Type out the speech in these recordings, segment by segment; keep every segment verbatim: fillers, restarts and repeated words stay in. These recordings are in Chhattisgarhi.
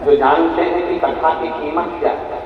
जो जानते हैं कि कथा की कीमत क्या है,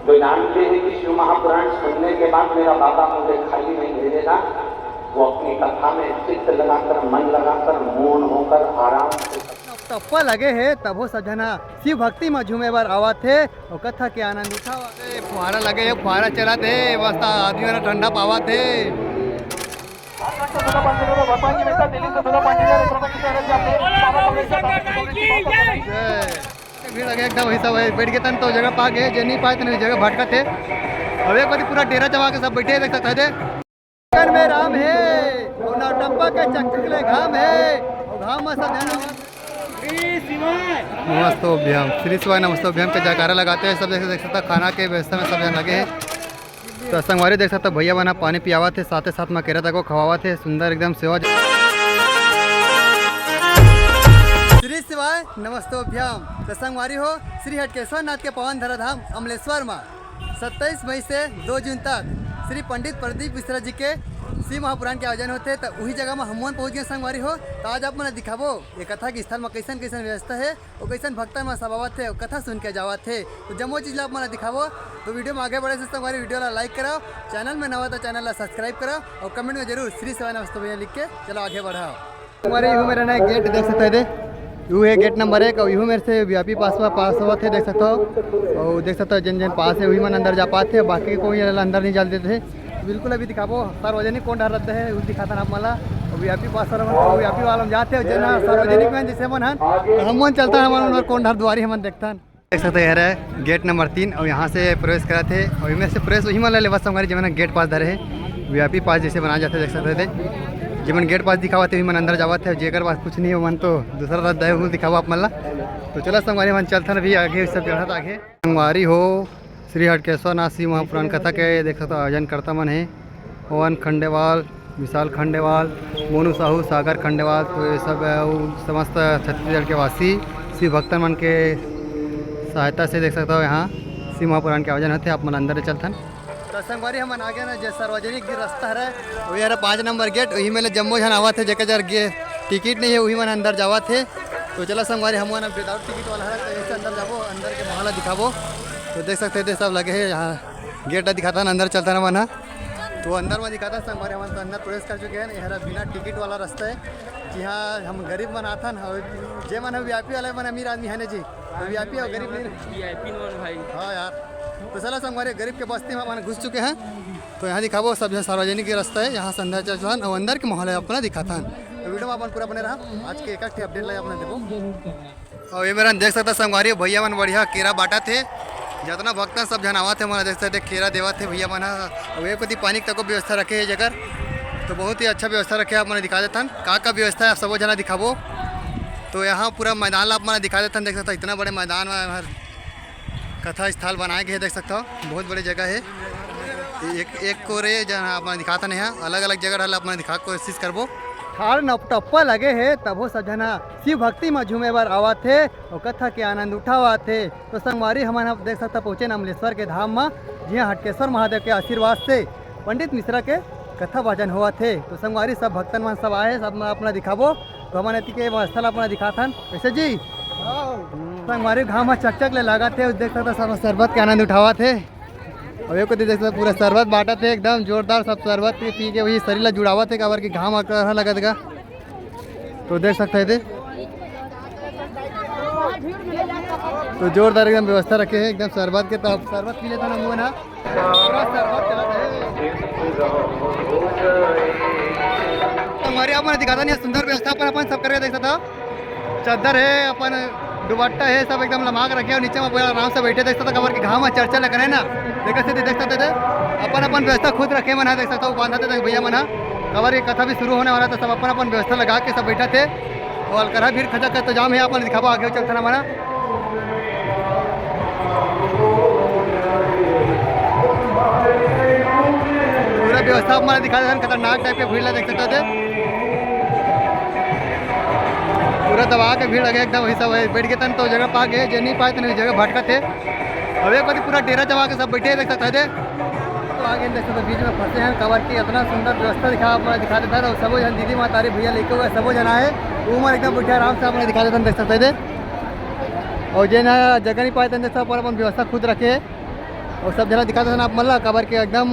जो जानते हैं कि शिव महापुराण सुनने के बाद मेरा बाबा मुझे खाली नहीं भेजेगा, वो अपनी कथा में चित्त लगाकर, मन लगाकर, मौन होकर, आराम से टप्पा लगे हे, तभो सब झन ह शिव भक्ति म झूमे बर आवत हे अउ कथा के आनंद उठावत हे। फुहारा लगे हे, फुहारा चलत हे, मस्त आदमी मन ठंडा पावत हे। जय। भीड़ लगे एकदम, वही सब हे, बैठ के तन तो जगह पा गए, जे नहीं पाए तन जगह भटकत हे। अब एक बार पूरा डेरा जमा के सब बैठे हे, देख सकत हे। में राम हे, अउ नौटप्पा के चकचक ले घाम हे, अउ घाम में सब झन आवत। नमस्तोभ्यम, श्री शिवाय नमस्तोभ्यम के जयकारा लगाते हुए सब देख, देख सकता, खाना के व्यवस्था में सब झन लगे हे। तो संगवारी देख सकता, भैया मन ह पानी पियावत हे, साथे साथ में केरा तको खवावत हे, सुंदर एकदम सेवा। श्री शिवाय नमस्तोभ्यम। तो संगवारी हो, श्री हटकेश्वर नाथ के पावन धराधाम अमलेश्वर में सत्ताईस मई से दो जून तक श्री पंडित प्रदीप मिश्रा जी के शिव महापुराण के आयोजन होथे, त उही जगह म हमन पहुंच गए संगवारी हो। त आज आप मन ल दिखाबो ये कथा के स्थल म कैसन कैसन व्यवस्था हे, अउ कैसन भक्तन मन सब आवत हे, अउ कथा सुन के जावत हे। तो जम्मो चीज ल आप मन ल दिखाबो। तो वीडियो में आगे बढ़े से संगवारी वीडियो ला लाइक कराओ, चैनल में नवा तो चैनल ला सब्सक्राइब कराओ, अउ कमेंट में जरूर श्री शिवाय नमस्तोभ्यम लिख के चलो आगे बढ़ाओ। हमारे यू मेरा ना गेट देख सकता है दे, यू है गेट नंबर एक, अउ यू मेरे से वीआईपी पास हुआ, पास हुआ थे, देख सकता हो। अउ देख सकता हो, जिन जिन पास है, वही मन अंदर जा पाते हैं, बाकी कोई अंदर नहीं जाने देते हैं। बिल्कुल अभी दिखाबो, सार्वजनिक कौन डहर रहते हैं, वो दिखाता ना आप मला। अउ वीआईपी पास वाला मन, वीआईपी वाला हम जाते हैं, जिन सार्वजनिक में जैसे मन हन, तो हम मन चलता है, हमारे कौन डहर दुआरी हमन देखता है। देख सकते हैं, ये है गेट नंबर तीन, अउ यहाँ से प्रवेश कराथे। अउ इनमें से प्रवेश वही मन ले लेवा संगवारी, जेमन गेट पास धरे हे, वीआईपी पास जैसे बनाए जाते, देख सकते थे। जेमन गेट पास दिखावत हे, वही मन अंदर जावत हे, जेकर पास कुछ नहीं हे, मन तो दूसरा रात दे, वो दिखावा आप मन ला। तो चला संगवारी, मन चलथन अभी आगे, सब चढ़त आगे। संगवारी हो, श्री हटकेश्वर नाथ शिव महापुराण कथा के देख सकते हो, आयोजन करता मन हे, पवन खंडेवाल, विशाल खंडेवाल, मोनू साहू, सागर खंडेवाल, तो ये सब है वो समस्त छत्तीसगढ़ के वासी शिव भक्तन मन के सहायता से देख सकता हो, यहाँ शिव महापुराण के आयोजन होते। आप मन अंदर चलथन। तो संगवारी हमन आगे ना, जे सार्वजनिक रास्ता हरे, वही हरे पाँच नंबर गेट, वही में ले जम्मो झन आवत हे, जेकर जर गे टिकट नहीं है, वही मन अंदर जावत हे। तो चला संगवारी, हमन अब विदाउट टिकट वाला हरे, तो ऐसे अंदर जाबो, अंदर के माहौल दिखाबो। तो देख सकते हैं, सब लगे हे यहाँ, गेट दिखाता ना, अंदर चलता ना मन ह। तो अंदर में दिखाता संगवारी, हमन तो अंदर प्रवेश कर चुके हैं। ये हरा बिना टिकट वाला रास्ता है, जिहाँ हम गरीब मन आथन, अउ जे मन वीआईपी वाले मन अमीर आदमी है ना जी, तो वीआईपी अउ गरीब नहीं। वीआईपी नॉन भाई। हाँ यार, तो चला संगवारी, गरीब के बस्ती में अपन घुस चुके हैं। तो यहाँ दिखाबो सब झन सार्वजनिक रास्ता है, यहाँ से अंदर चलथन अउ अंदर के माहौल है अपना दिखाथन। तो वीडियो में अपन पूरा बने रहा, आज के एक एक अपडेट ला अपना देबो। अउ ये मेरा देख सकता संगवारी, भैया मन बढ़िया केरा बांटत हे, जतना भक्तन सब झन आवत हे, मन देख सकते केरा देवत हे भैया मन ह। अउ ये कोती पानी के तको व्यवस्था रखे हे जगह, तो बहुत ही अच्छा व्यवस्था रखे हे। आप मन दिखा देथन का का व्यवस्था है, आप सबो झन दिखाबो। तो यहाँ पूरा मैदान ला आप मन दिखा देथन, देख सकता इतना बड़े मैदान में हमार कथा स्थल बनाए गए हे, देख सकता हो बहुत बड़े जगह है। एक एक कोरे जहाँ आप मन दिखाथन, यहाँ अलग अलग जगह रहला आप मन दिखा के कोशिश करबो। ठाड़ नपटप्पा लगे हे, तभो सब झन ह शिव भक्ति म झूमे बर आवत हे अउ कथा के आनंद उठावत हे। तो संगवारी, हमन ह देख सकता पहुँचे अमलेश्वर के धाम म, जिहाँ हटकेश्वर महादेव के आशीर्वाद से पंडित मिश्रा के कथा वाचन होवत हे। तो संगवारी, सब भक्तन मन सब आए हे, सब मन अपना दिखाबो। तो हमन एती के व्यवस्था ला अपना दिखाथन, कैसे जी? संगवारी, घाम ह चकचक ले लागत हे, देख सकता सब शरबत के आनंद उठावत हे। अउ ये कोती देख सकता पूरा शरबत बांटत हे, एकदम जोरदार सब शरबत पी, पी के वही शरीर ला जुड़ावत हे, काबर कि घाम ह कड़ा लगत गा। तो देख सकता है दे, तो जोरदार एकदम व्यवस्था रखे हे एकदम शरबत के। तो अब शरबत पी लेता ना मुँह ना, पूरा शरबत चलत हे। संगवारी, आप मन दिखाता नहीं सुंदर व्यवस्था अपन, अपन सब करके देख सकता। चद्दर हे, अपन दुपट्टा हे, सब एकदम लमा के रखे हे अउ नीचे में पूरा आराम से बैठे देख सकता, काबर कि घाम ह चरचर लगत हे ना, देख सकते, देख सकते थे, अपन अपन व्यवस्था खुद रखे मन ह, देख सकता, वो बांधत हे, देख भैया मन ह, काबर कि कथा भी शुरू होने वाला हे, तो सब अपन अपन व्यवस्था लगा के सब बैठत हे। अउ अलकरहा भीड़ खचा खच तो जाम हे, आप मन दिखाबो आगे चलथन हमन ह। पूरा व्यवस्था आप मन दिखा देथन, खतरनाक टाइप के भीड़ ला देख सकत हे। पूरा दबा के भीड़ लगे एकदम, वही सब हे। बैठ के तन तो जगह पा गए, जे नहीं पाए तन वही जगह भटकत हे। अब एक बार पूरा डेरा जमा के सब बैठे हे, देख सकत हे। तो आगे देख सकते बीच में फंसे हैं, काबर कि इतना सुंदर व्यवस्था दिखा, आप मन दिखा देता है। सबो झन दीदी, महतारी, भैया लेके हुए सबो झन आए, वो मन एकदम बैठे आराम से आप मन दिखा देता है, देख सकते थे। अउ जेन ह जगह नहीं पाए, तेन सब अपन अपन व्यवस्था खुद रखे हे। अउ सब झन दिखा देथन आप मन ला, काबर के एकदम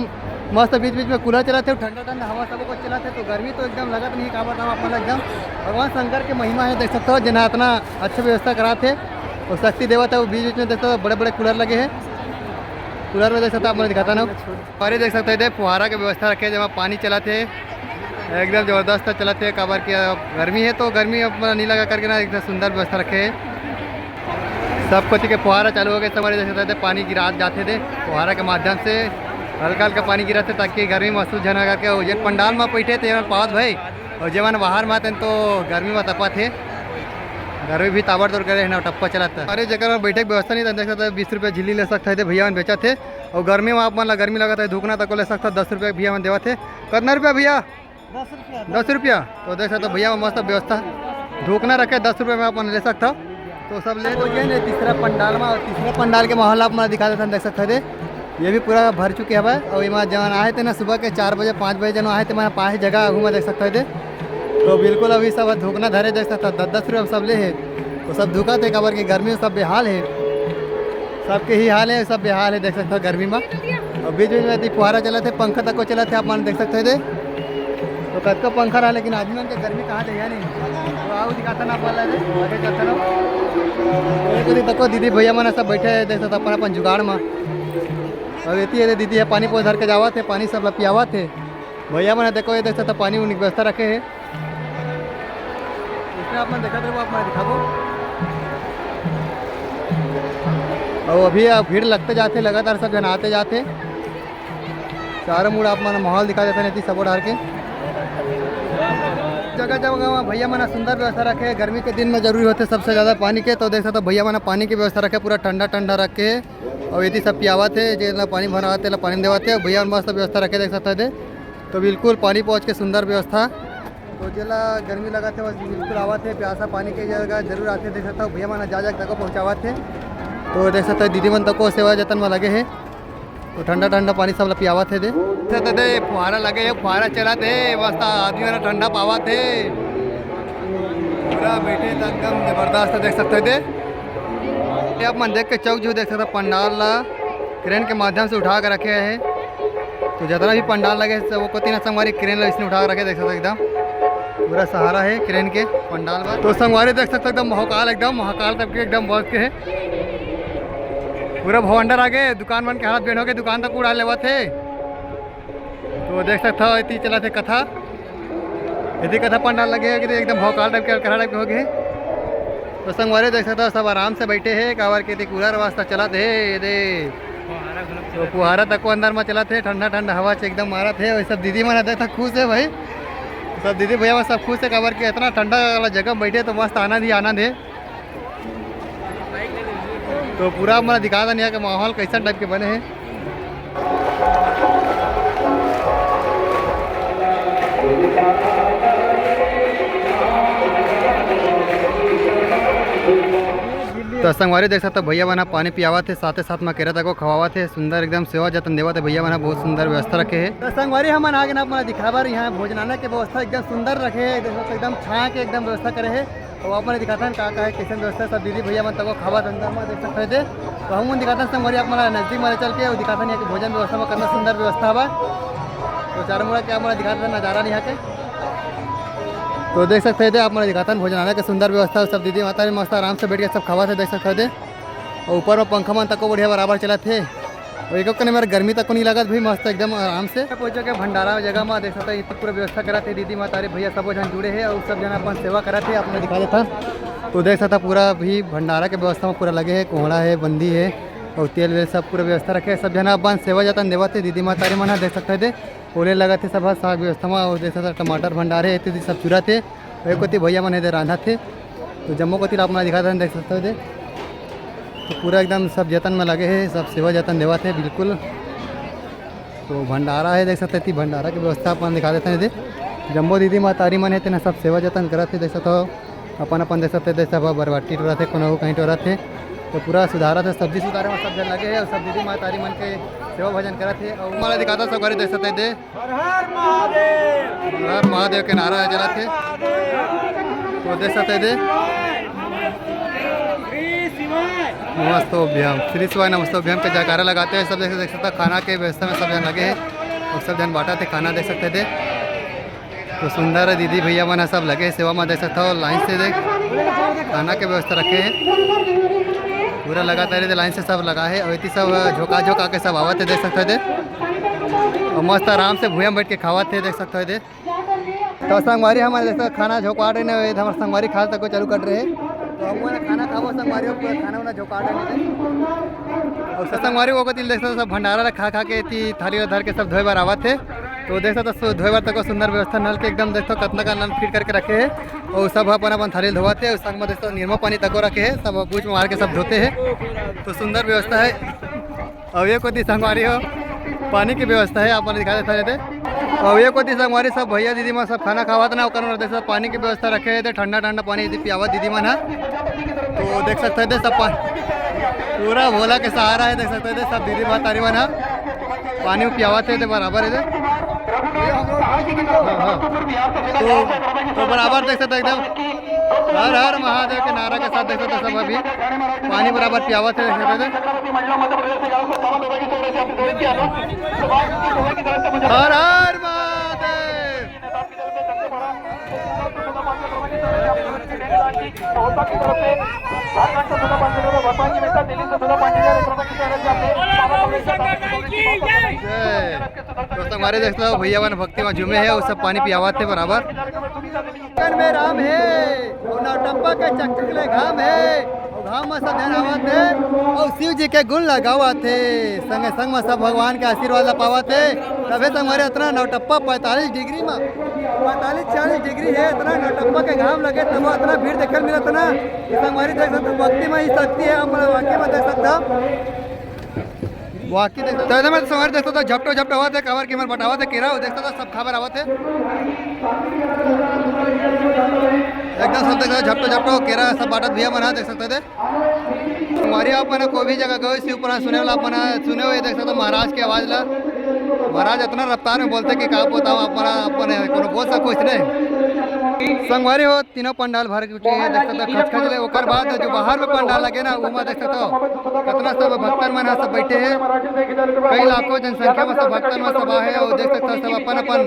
मस्त बीच बीच में कूलर चलत हे, ठंडा ठंडा हवा सब कुछ चलत हे, तो गर्मी तो एकदम लगत नहीं, काबर धाम आप मन ला एकदम भगवान शंकर के महिमा हे, देख सकते हो, जेन ह इतना अच्छा व्यवस्था करात हे, अउ शक्ति देवत हे। वो बीच बीच में देख सकते हो, बड़े बड़े कूलर लगे हे, कूलर में देख सकते हो, आप मन दिखाता ना, अरे देख सकते हो, दे फुहारा के व्यवस्था रखे हे, जेमा पानी चलत हे, एकदम जबरदस्त चलत हे, काबर के अब गर्मी हे तो गर्मी अब नहीं लगा करके ना, एकदम सुंदर व्यवस्था रखे हे। सब कोती के फुहारा चालू हो गए, सब देख सकते हो, पानी गिरात जाथे दे फुहारा के माध्यम से, हल्का हल्का पानी गिरत हे, ताकि गर्मी महसूस झन हो करके। अउ जेन पंडाल में बैठे ते पावत भाई, अउ जेमन बाहर में आते तो गर्मी में तपत हे, गर्मी भी ताबड़तोड़ करे हे ना, टप्पा चलत हे। अरे जेकर बैठे के व्यवस्था नहीं, तो देख सकते हो, बीस रुपया झिल्ली ले सकते हो, भैया मन बेचत हे। अउ गर्मी में आप मन ला गर्मी लगत हे, धूकना तक ले सकता, दस रुपया भैया मन देवत हे। कितना रुपया भैया? दस रुपया। दस रुपया। तो देख सकते हो भैया मन मस्त व्यवस्था, धूकना रखे, दस रुपया में अपन ले सकता। तो सब ले तो ये ने तीसरा पंडाल में, और तीसरा पंडाल के माहौल आप मन दिखा देथन, देख सकते हो दे, ये भी पूरा भर चुके हवय। और एमा जवन आए थे ना सुबह के चार बजे पाँच बजे जन आए थे, मैं पाए जगह आगू में देख सकते हो दे। तो बिल्कुल अभी सब धूकना धरे, देख सकते हो, दस दस रुपया में सब ले हे। तो सब धूका थे, काबर के गर्मी में सब बेहाल हे। सबके ही हाल हे, सब बेहाल हे, देख सकते हो गर्मी में। और बीच बीच में यदि फुहारा चलत हे, पंखा तक को चलत हे, आप मन देख सकते हो दे। तो कतको पंखा रहा, लेकिन आदमी मन के गर्मी कहाँ ले हे नहीं। तो आओ दिखाता ना बोला रे, आगे चलता ना। तो ये कोई तको दीदी भैया मन सब बैठे हे, देख सकते हो, अपन अपन जुगाड़ में। और एती ये दीदी हे, पानी पौधा धर के जावत हे, पानी सब ला पियावत हे। भैया मन देखो, ये देख सकते हो, पानी उनी के व्यवस्था रखे हे। इसमें आप मन देखत रहो, आप मन दिखाबो। और अभी अब भीड़ लगते जाते, लगातार सब जन आते जाते। चारों मुड़ आप मन माहौल दिखा देते रहती सबो डार के। जगह जगह में भैया मन सुंदर व्यवस्था रखे हे। गर्मी के दिन में जरूरी होते सबसे ज्यादा पानी के, तो देख सकते हो भैया मन पानी की व्यवस्था रखे, पूरा ठंडा ठंडा रखे हे। और यदि सब पियावत हे, जेला पानी भरावत हे, तेला पानी देवत हे। भैया मन मस्त व्यवस्था रखे, देख सकते हो दे। तो बिल्कुल पानी पहुँच के सुंदर व्यवस्था। तो जेला गर्मी लगत हे, बस बिल्कुल आवत हे, प्यासा पानी के जगह जरूर आथे। देख सकते हो भैया मन जा जा तक पहुँचावत हे। तो देख सकते हो दीदी मन तको सेवा जतन में लगे हे, तो ठंडा ठंडा पानी सब ला पियावत हे दे। देख सकते हो दे, फुहारा लगे हे, फुहारा चलत हे, मस्त आदमी मन ठंडा पावत हे। पूरा बैठे त एकदम जबरदस्त, देख सकते हो दे। ये आप मन देख के चौक जो देख सकते हो पंडाल ला क्रेन के माध्यम से उठा के रखे हे। तो जितना भी पंडाल लगे हे, सब वो कोती ना संगवारी क्रेन ला इसने उठा के रखे, देख सकते हो एकदम पूरा सहारा हे क्रेन के पंडाल बर। तो संगवारी देख सकते हो एकदम महाकाल, एकदम महाकाल टाइप के एकदम बस के हे। पूरा भवंडर आगे दुकान मन के हालत बेन हो गए, दुकान तक उड़ा लेवत हे। तो देख सकते हो इतनी चलत हे कथा, यदि कथा पंडाल लगे हे कि एकदम भौकाल टाइप के, अलकरहा टाइप के हो गए। तो संगवारी देख सकते हो सब आराम से बैठे हे, काबर के एती कूलर व्यवस्था चलत हे। ये दे तो फुहारा तक को अंदर में चलत हे, ठंडा ठंडा हवा च एकदम मारत हे। और सब दीदी मन देख खुश हे भाई, सब दीदी भैया मन सब खुश हे, काबर के इतना ठंडा वाला जगह में बैठे तो मस्त आनंद ही आनंद हे। तो पूरा मैं दिखा देन यहाँ के माहौल कैसन टाइप के बने हे। तो संगवारी देख सकते हो भैया मन ह पानी पियावत हे, साथे साथ में केरा तको खवावत हे। सुंदर एकदम सेवा जतन देवत हे भैया मन ह, बहुत सुंदर व्यवस्था रखे हे। तो संगवारी हमन आगे ना अपना दिखाबर यहाँ भोजनालय के व्यवस्था एकदम सुंदर रखे हे, देख सकते हो एकदम छाया के एकदम व्यवस्था करे हे। तो आप मन दिखाथन का का हे, कैसन व्यवस्था, सब दीदी भैया मन तको खावत अंदर में देख सकते हो दे। तो हम मन दिखाथन संगवारी आप मन नजदीक में चल के, और दिखाथन यहाँ के भोजन व्यवस्था में कितना सुंदर व्यवस्था हवा। तो चारों मुड़ा के आप मन दिखाथन नजारा नहीं यहाँ के। तो देख सकते हो दे, आप मन दिखाथन भोजनालय के सुंदर व्यवस्था, सब दीदी माता मस्त आराम से बैठ के सब खावत हे, देख सकते हो दे। और ऊपर में पंखा मन तको बढ़िया बराबर चलत हे। और एको कने मेर गर्मी तको नहीं लगत भाई, मस्त एकदम आराम से। पहुंच के भंडारा जगह में देख सकते हो, इतनी पूरा व्यवस्था करत हे दीदी माता रे भैया, सबो झन जुड़े हे और सब झन अपन सेवा करत हे, आप मन दिखा देथन। तो देख सकता पूरा भी भंडारा के व्यवस्था में पूरा लगे हे, कोहड़ा हे, बंदी हे और तेल वेल सब पूरा व्यवस्था रखे हे। सब झन अपन सेवा जतन देवत हे दीदी माता रे मन ह, देख सकते हो दे। ओले लगत हे सब ह साग व्यवस्था में, और देख सकता टमाटर भंडार हे, एती सब चुरत हे। और एक कोती भैया मन हे दे रांधत हे। तो जम्मो कोती ला आप मन दिखा देथन, देख सकते हो दे। तो पूरा एकदम सब जतन में लगे हे, सब सेवा जतन देवत हे बिल्कुल। तो भंडारा हे, देख सकते हो, भंडारा के व्यवस्था अपन दिखा देथन दे। जम्मो दीदी महतारी मन हे, तेन सब सेवा जतन करत हे, देख सकते हो, अपन अपन देख सकते हो, सब बरबाटी टोरत हे, कोनो कहीं टोरत हे। तो पूरा सुधारत हे, सब्जी सुधारे में सब झन लगे हे और सब दीदी महतारी मन के सेवा भजन करत हे। और माला दिखाता सब घरे देख सकते हो दे। हर हर महादेव। हर हर महादेव के नारा चलत हे। तो देख सकते हो दे। श्री शिवाय। नमस्तोभ्यम, श्री शिवाय नमस्तोभ्यम के जयकारा लगाते हैं। सब देख, देख सकता, खाना के व्यवस्था में सब झन लगे हैं और सब झन बांटत हे खाना, देख सकते थे। तो सुंदर दीदी भैया मन ह सब लगे हे सेवा में, देख सकता हो, लाइन से देख खाना के व्यवस्था रखे हैं पूरा लगातार, ये लाइन से सब लगा है और इतनी सब झोंका झोंका के सब आवत है, देख सकते थे। और मस्त आराम से भुइयां बैठ के खावत है, देख सकते थे। तो संगवारी, हमन जैसे खाना झोंकवा रहे ने, हमर संगवारी खाल तक चालू कर रहे। तो हम ना खाना खाबो संगवारी, पूरा खाना वाना झोंकवा रहे ने। और सब संगवारी, वो कोती देख सकते, सब भंडारा ला खा खा के एती थाली ला धर के सब धोए बर आवत हे। तो देख सकते, सु-, धोए बर तको सुंदर व्यवस्था, नल के एकदम देख सकते, कतना का नल फिट करके रखे हे। और सब अपन अपन थाली ला धोवत हे। और संग में देख सकते, निरमा पानी तको रखे हे, सब बूच में मार के सब धोते हे। तो सुंदर व्यवस्था है। अब ये कोती संगवारी हो, पानी की व्यवस्था है, आप मन दिखा देता रहते। अब ये कोती संगवारी, सब भैया दीदी मन सब खाना खावत ना, ओकर में देख सकते पानी की व्यवस्था रखे रहते, ठंडा ठंडा पानी यदि पियावत दीदी मन ह। तो देख सकते थे सब पा-, पूरा भोला के सहारा है, देख सकते थे सब दीदी महतारी मन ह पानी पियावत हे, ते बराबर है। हाँ, हाँ। तो, तो बराबर देख सकते एकदम हर हर महादेव के नारा के साथ, देख सकते सब अभी पानी बराबर पियावत है, देख सकते। हर हर महादेव। जय। दोस्तों, हमारे देख सकते हो भैया मन भक्ति में झूमे हैं, वो सब पानी पियावत हे बराबर। चिक्कन में राम है, और नौटप्पा के चकचक ले घाम है, और घाम में सब झन आवत हे, और शिव जी के गुण लगावत हे, संगे संग में सब भगवान के आशीर्वाद ला पावत हे। तभे संगवारी अतना नौटप्पा पैंतालीस डिग्री में, पैंतालीस चालीस डिग्री है, अतना नौटप्पा के घाम लगे तब अतना भीड़ देखे मिलत ना। ये संगवारी देख सकते हो, भक्ति में ही शक्ति है, आप वाकई में देख सकते हो। वाकई देख सकते हो, तो संगवारी देख सकते हो, झपटो झपटो होवत हे, काबर कि हमर बटावत हे केरा, देख सकते हो, सब खाबर आवत हे। एकदम सब देख सकते हो, झपटो झपटो केरा सब बांटत भैया मन ह, देख सकते हो। संगवारी, अपन कोई भी जगह गए, शिव पुराण सुने वाला अपन सुने हुए, देख सकते हो, महाराज के आवाज ला। महाराज इतना रफ्तार में बोलते कि का बताओ, अपन, अपन कोनो बोल सको इसने। संगवारी हो, तीनों पंडाल भर चुके हैं, देख सकते हो, खचखच ले। ओकर बाद जो बाहर में पंडाल लगे ना, ओमा देख सकते हो, कितना सब भक्तन मन ह सब बैठे हैं, कई लाखों जनसंख्या में सब भक्तन मन सब आहे, और देख सकते हो, सब अपन अपन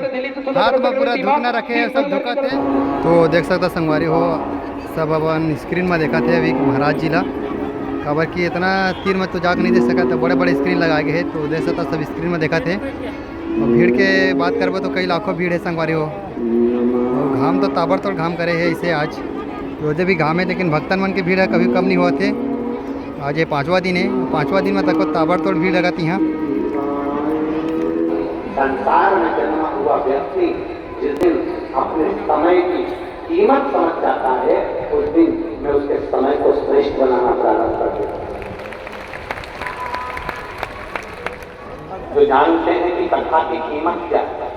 हाथ में पूरा धुकना रखे हैं, सब धुकत है। तो देख सकते हो, संगवारी हो, सब अपन स्क्रीन में देखत हे अभी महाराज जी ला, काबर कि इतना तीर में तो जाके नहीं देख सकत, तो बड़े बड़े स्क्रीन लगाए गए हैं, तो देख सकता सब स्क्रीन में देखत हे। और भीड़ के बात करबो तो कई लाखों भीड़ है संगवारी हो, और घाम तो ताबड़तोड़ घाम करे है इसे आज, रोजे भी घाम है, लेकिन भक्तन मन के भीड़ है कभी कम नहीं होत हे। आज ये पांचवा दिन है, पांचवा दिन में तको ताबड़तोड़ भीड़ लगत यहाँ। संसार में जन्मा हुआ व्यक्ति जिस दिन अपने समय की कीमत समझ जाता है, उस दिन मैं उसके समय को श्रेष्ठ बनाना प्रारंभ कर देता हूँ। जो जानते हैं कि कथा की कीमत क्या है,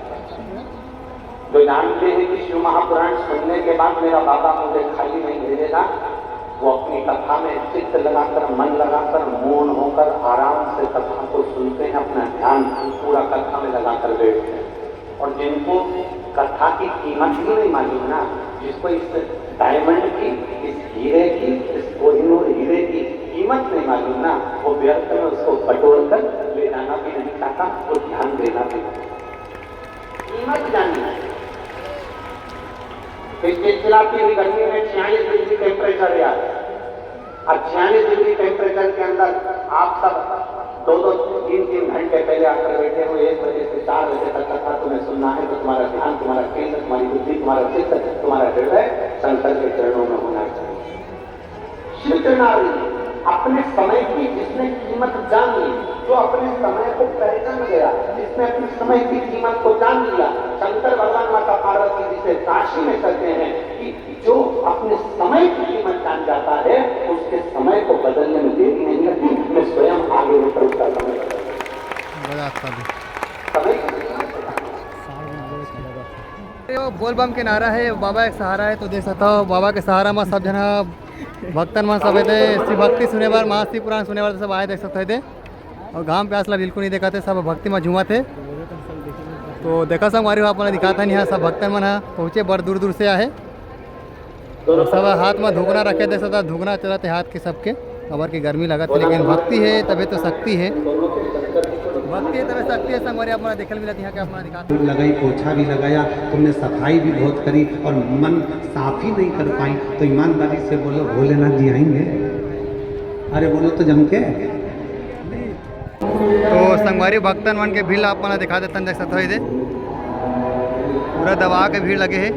जो जानते हैं कि शिव महापुराण सुनने के बाद मेरा बाबा मुझे खाली नहीं भेजेगा, वो अपनी कथा में चित्त लगाकर, मन लगाकर, मौन होकर आराम से कथा को सुनते हैं, अपना ध्यान पूरा कथा में लगाकर बैठते हैं। और जिनको कथा की कीमत ही नहीं मालूम ना, जिसको इस डायमंड की, इस हीरे की, इस कोहिनूर हीरे की कीमत नहीं मालूम ना, वो व्यर्थ में उसको बटोर कर ले जाना भी नहीं चाहता, वो ध्यान देना भी नहीं। कीमत जाननी है। तो इस चिलचिलाती हुई गर्मी में छियालीस डिग्री टेम्परेचर यार, अब छियालीस डिग्री टेम्परेचर के अंदर आप सब दो दो तीन तीन घंटे पहले आकर बैठे हो, एक बजे से चार बजे तक कथा तुम्हें सुनना है, तो तुम्हारा ध्यान, तुम्हारा केंद्र, तुम्हारी बुद्धि, तुम्हारा चित्त, तुम्हारा हृदय शंकर के चरणों में होना चाहिए। शिव चरणारविंद, अपने समय की जिसने कीमत जान ली, जो अपने समय को पहचान गया, जिसने अपने समय की कीमत को जान लिया, शंकर भगवान माता पार्वती जी से काशी में कहते हैं कि जो अपने समय की कीमत जान जाता है, उसके समय को बदलने में देरी नहीं लगती। मैं स्वयं आगे होकर उसका समय बदल देता हूँ। समय की कीमत बताना। ये बोल बम के नारा है, बाबा एक सहारा है, तो देख सकता हो, बाबा के सहारा में सब जना भक्तन मन सब एदे शिव भक्ति सुने बर, महाशिव पुराण सुने बर सब आए, देख सकते थे। और घाम प्यास ला बिल्कुल नहीं देखा थे, सब भक्ति में झूमा थे। तो देखा संगवारी हो, आप मन दिखाता नहीं है, सब भक्तन मन ह पहुँचे बड़ दूर दूर से आए। तो सब हाथ में धुकना रखे, देख सकता धुकना चलत हे हाथ के सबके। काबर के गर्मी लगत हे, लेकिन भक्ति हे तभे तो शक्ति हे। भक्ति हे तभे शक्ति हे। संगवारी, आप मन ला देखे ल मिलत हे, यहाँ के आप मन ला दिखात हँव। लगाई, पोछा भी लगाया तुमने, सफाई भी बहुत करी और मन साफ ही नहीं कर पाई, तो ईमानदारी से बोलो, भोलेनाथ जी आएंगे? अरे बोलो तो जम के। तो संगवारी, भक्तन मन के भीड़ ला आप मन ला दिखा देथन, देख सकत हव एदे पूरा दबा के भीड़ लगे हे।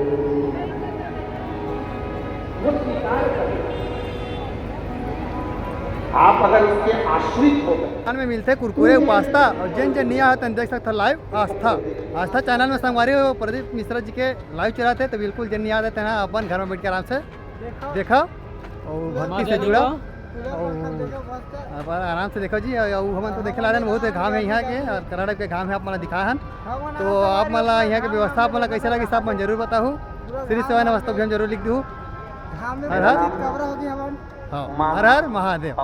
आप अगर इसके आश्रित हो गए। दुकान में मिलथे कुरकुरे अउ पास्ता, अउ जेन जेन नइ आए हे तेन देख सकत हव live आस्था, आस्था channel में संगवारी हो, प्रदीप मिश्रा जी के live चलत हे, तो बिल्कुल जेन नइ आए हे तेन ह अपन घर में बैठ के आराम से देखव अउ भक्ति से जुड़व। अउ आप आराम से देखव जी, अउ हमन तो देखे ला रहे हन, बहुत घाम हे यहाँ के, अउ कर्नाटक के घाम हे, आप मन ला दिखाए हन। तो आप मन ला यहाँ के व्यवस्था आप मन ला कैसे लगिस, आप मन जरूर बताहू। श्री शिवाय नमस्तुभ्यम जरूर लिख दू। हर हर, हाँ, हर हर महादेव।